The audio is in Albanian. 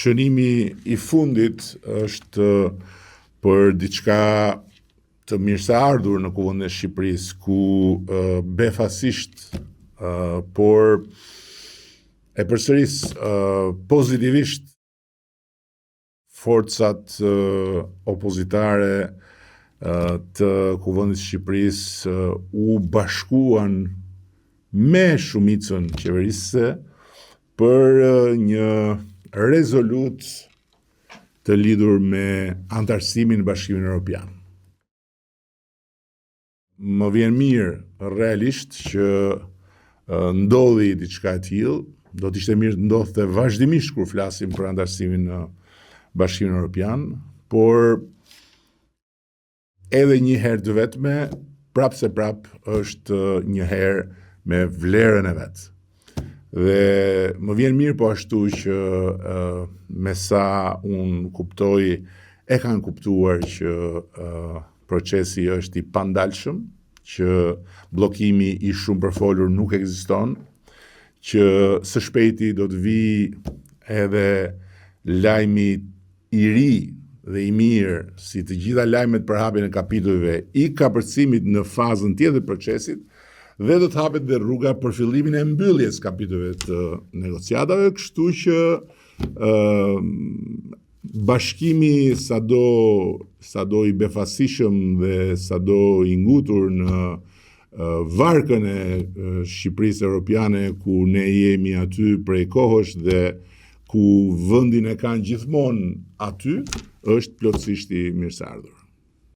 Shënimi i fundit është për diçka të mirëseardhur në Kuvendin e Shqipërisë, ku befasisht, por e përsëris pozitivisht forcat opozitare të Kuvendit të Shqipërisë u bashkuan me shumicën qeverisëse për një rezolutë të lidhur me anëtarësimin në Bashkimin Europian. Më vjen mirë realisht që ndodhi diçka e tillë, do të ishte mirë të ndodhte vazhdimisht kur flasim për anëtarësimin në Bashkimin Europian, por edhe një herë të vetme, prapë se prapë është një herë me vlerën e vet. Dhe më vjen mirë po ashtu që me sa unë kuptoj, e kanë kuptuar që procesi është i pandalshëm, që bllokimi i shumëpërfolur nuk ekziston, që së shpejti do të vijë edhe lajmi i ri dhe i mirë, si të gjitha lajmet për hapjen e kapitujve, i kapërcimit në fazën tjetër të procesit, dhe do të hapet dhe rruga për fillimin e mbylljes kapitujve të negociatave, kështu që ë bashkimi sado sado i befasishëm dhe sado i ngutur në varkën e Shqipërisë Europiane ku ne jemi aty prej kohësh dhe ku vendin e kanë gjithmonë aty, është plotësisht i mirëseardhur.